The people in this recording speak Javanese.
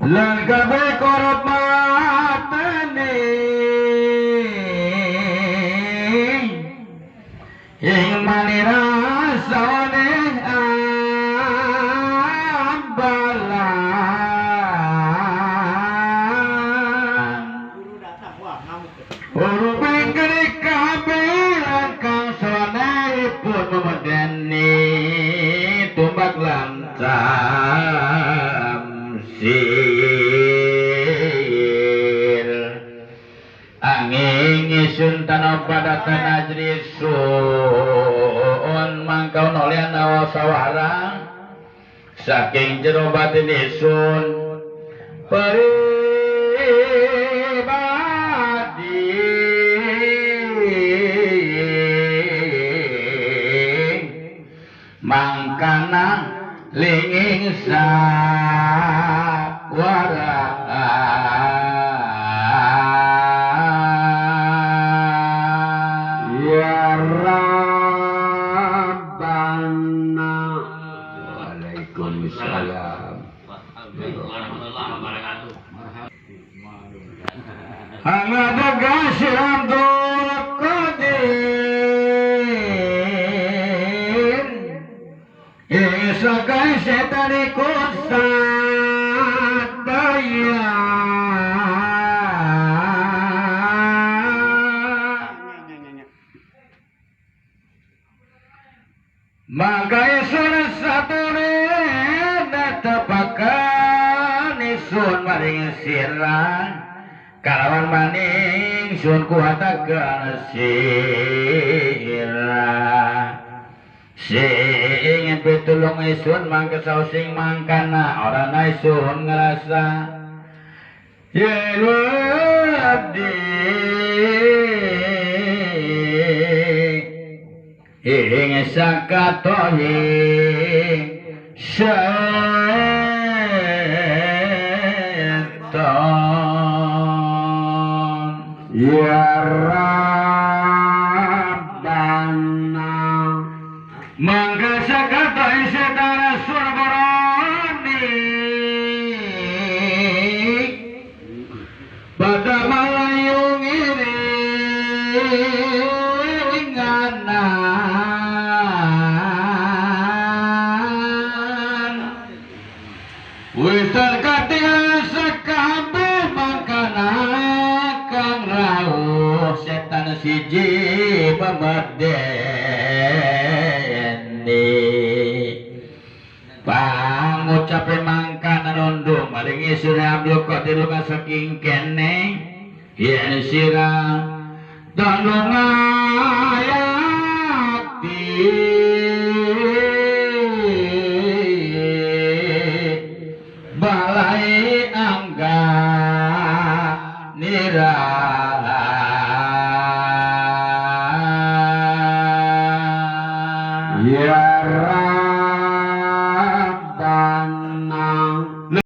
Lan kabeh korup matane ing manira sawane ambalan Uruping gede kabeh lan kang sawanipun memedeni tumbak lan tamsil. Angin isun tanah padatan ajri sun mangkau nolian awa sawarang saking jero batin isun pribadi mangkana linging sawara. Ya Rabbana. Waalaikumsalam. Hangat Abdul Qadir ing sakai setan iku sadaya. Mangka isun satune netepaken isun maring sira kalawan maning sun kuwataken sira sing pitulung isun mangke sing mangkana ora isun ngrasa yen abdi ing sakatohi setan. Ya Rabbana. Mangga sakatohi setan surbarani pada malayu ngiringanan wis terkatingan sekabeh mangkana kang rawuh setan siji pemedeni pangucape mangkana nundung maring isun Abdul Qadir lunga saking kene yen sira dalunga yakti balas